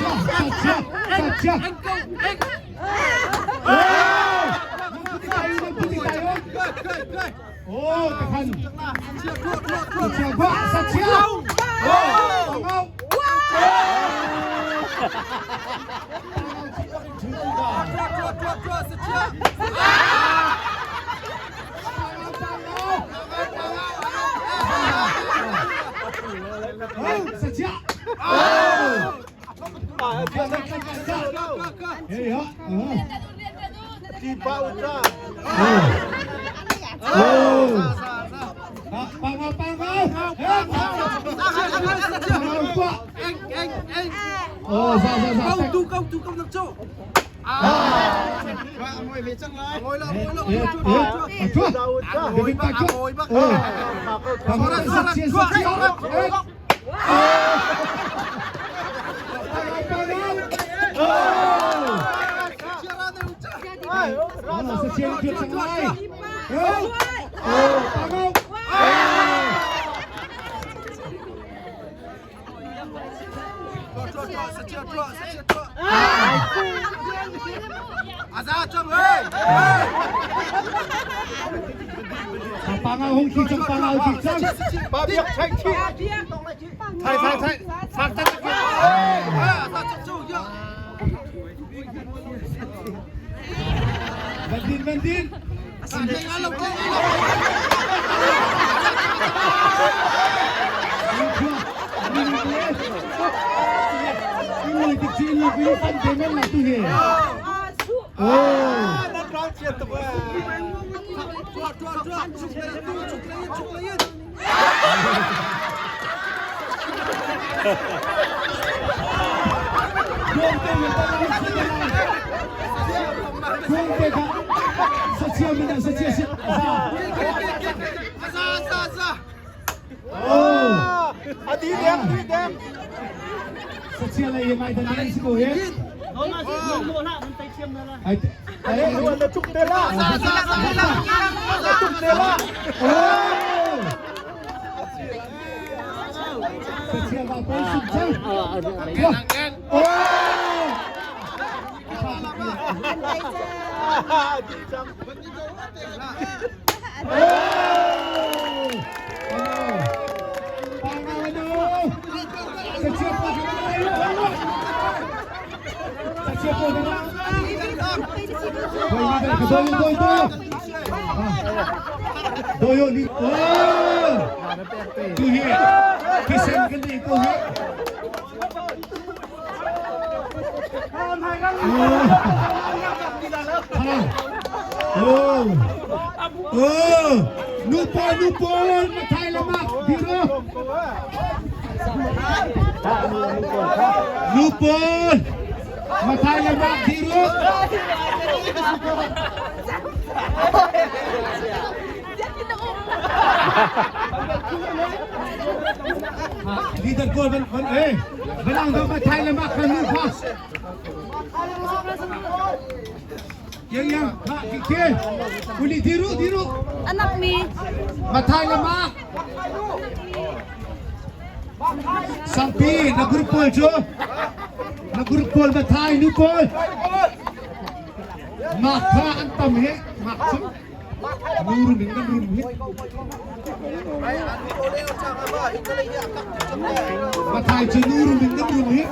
Sa chia, sa chia. Oh, takhan. Sa chia, sa chia. Oh, pangau. Sa chia. Anak mi. Mathai lama. Sangpi na group pawl cu na group pawl mathai nu pawl mak kha an tam he mak cu nu rum in nan rum hi mathai cu nu rum in nan rum hi.